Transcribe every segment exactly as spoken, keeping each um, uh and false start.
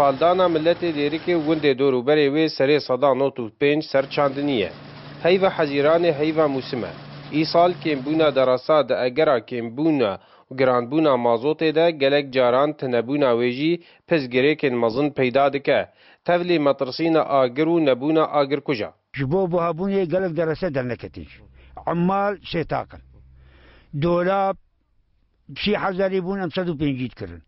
Xaldana miletê Dêrikê û gundê dorûberê wê serê seda nod û pênc ser çandinî ye. Heyva Hezîranê heyva mûsim e. Îsal kêmbûna derasa di egera kêmbûna û giranbûna mazotê de gelek caran tunebûna wê jî pirsgirêkên mezin peyda dike. Tevlî metirsîna agir û nebûna agirkuja. Ji bo buhabûnê gelek derese derneketin jî. Emal sê taq in. Dolab sî hezarî bûn, em sed û pêncî dikirin.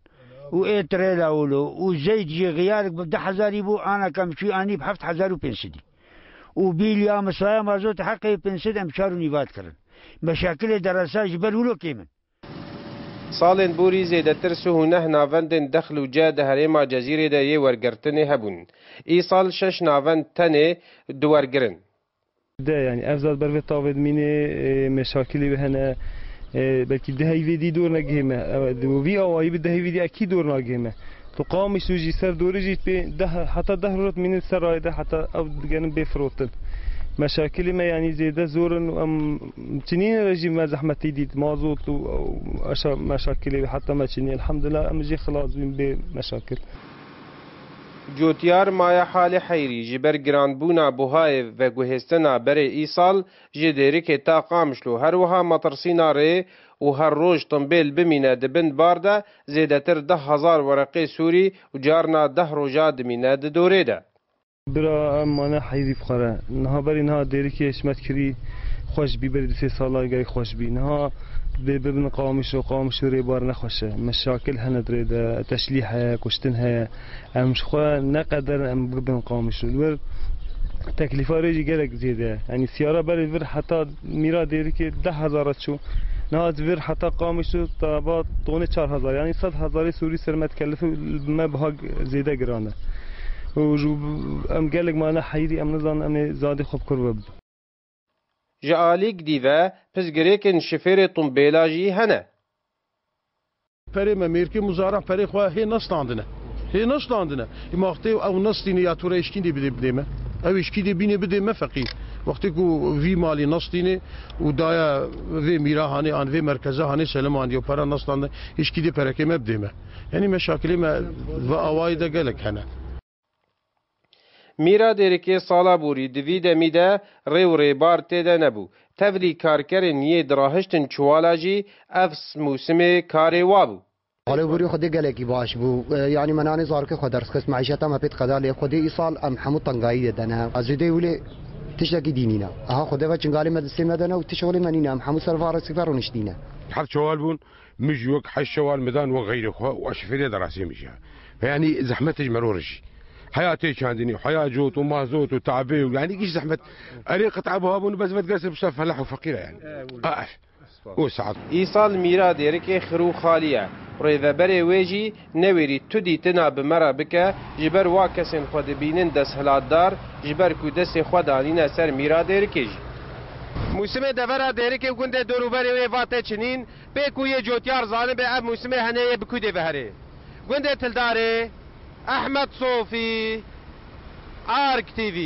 Û ê tirêla wilo û zeyt jî xiyarek bi du hezarî bû, ana ke em çû anî bi heft hezar û pênc sedî. Û bîl ya misaya mazot heqê pênc sed em çar û nîva dikirin. Meşakilê deresa ji ber wilo kêm in. Salên borî zêdetir sih û neh navendên dexl û ce di herêma Cezîrê de yê wergirtinê hebûn. Îsal şeş navend tenê diwergirin. De, yanî, ev zad ber vê tavê dimîne, e, meşakilê wê hene, e, belkî di heyvê dî dor negihê me. Ew, di vî awayî bi di heyvê dî ekî dor nagihê me. Tu Qamişlo jî ser dorê jî pê deh, heta deh roj dimînin ser rayê de, heta ew digerin bê firotin. Meşakilê me, yanî, zêde zor in û em çinînê re jî me zehmetî dît. Mazot û, û eşa meşakilê wê heta me çinî. Elhamdulillah, em jî xilas bûn bê meşakil. Cotyar Maya Halê Heyrî ji ber giranbûna buhayê veguhêstina berê îsal ji Dêrikê ta Qamişlo, her wiha metirsîna rê û her roj timbêl bimîne di bin bar de zêdetir deh hezar wereqê sûrî û carna deh roja dimîne di dorê de. Bira, em mane heyvî bi xwe re. Niha berî niha Dêrikê hişmet kirî, xweş bî, berî du sê sala gelek xweş bî. Niha bê bibin Qamişlo, Qamişlo rêbar nexweş e. Meşakil hene di rê de, teşlîh heye, kuştin heye. Em ji xwe ne qeder em bibin Qamişlo. Li wir teklîfa rê jî gelek zêde ye. Yanî siyara berê vir heta mîra Dêrikê deh hezar re çû. Niha ji vir heta Qamişlo te ba tonê çar hezar. Yanî sed hezarê sûrî ser me dikelifî, me biha zêde giran e. Û ji, em gelek mane heyrî, em nizanin em ê zadê xwe bi kur ve bibin. Ji alîk dî ve pirsgirêkên şifêrê tumbêla jî hene. Perê me, mêrkê muzaran perê xwe hê nestandine. Hê nestandine. Îma wextê ew nestîne ya tu re êşkîndê bidê, bidê me. Ew êşkîndê bînê bidê me feqîr. Wextê ku vî malî nestîne û daya vê mîra hanê an vê merkeze hanê Selemaniyê û pera nestandine, êşkîndê perekê me bidê me. Yanî meşakilê me ve awayî de gelek hene. Mîra Dêrikê sala borî di vî demî de rê û rêbar tê de nebû. Tevlî karkerên yê dirahiştin çiwala jî ev mûsimê karê wa bû. Xalê borî xwedê gelekî baş bû. E, yanî me nanê zarokê xwe ders xist, meîşeta me pê diqeda lê xwedê îsal em hemû tengayî de de ne. Ez ê dê wile tiştekî dî nîne. Aha xwedê ve çingalê me distê me de ne û tişt xwedê me nîne. Em hemû ser va rêsî ve rûniştîne. Heft çewal bûn. Mij wek heşt şewal midan wek xeyrê xwe û eşfirê de rasê mij ya. Yanî zehmet ji meror jî. Heya tê çandinî, heya cot û mazot û tabê û yanî giş zehmet. Erê qit'a buha bûn bes vet gerse bişta felah û feqîre yanî. Aa, o saat. Îsal mîra Dêrikê xir û xalî ye. Rêveberê wê jî newêrî tu dîtina bi me re bike, ji ber wa kesên xwe dibînin desthilatdar, ji ber ku destê xwe danîne ser mîra Dêrikê jî. Mûsimê devera Dêrikê û gundê dorûberê wê va tê çinîn, pê ku yê cotyar zanibe ev mûsimê hene yê bi kûdê ve herê. Gundê Tildarê, Ehmed Sofî, Ark T V.